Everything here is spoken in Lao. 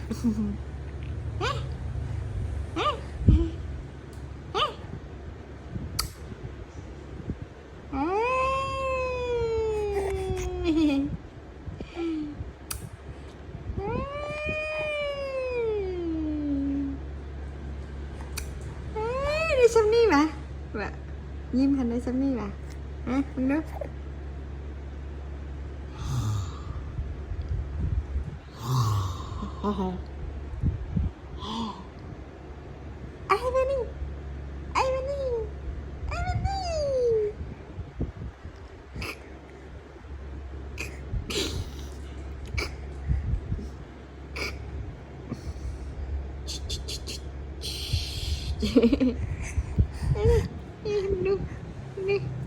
ອືມ ອືມ ອືມ ອືມ ອືມ ໄດ້ຊ່ຳນີ້ຫວາ? ຫວາ? ຍິ້ມຫັ້ນໄດ້ຊ່ຳນີ້ຫວາ? ຮະ ເບິ່ງດູ. ອ້າຍມານີ້ ອ້າຍມານີ້ ອ້າຍມານີ້. ດູ ດູ.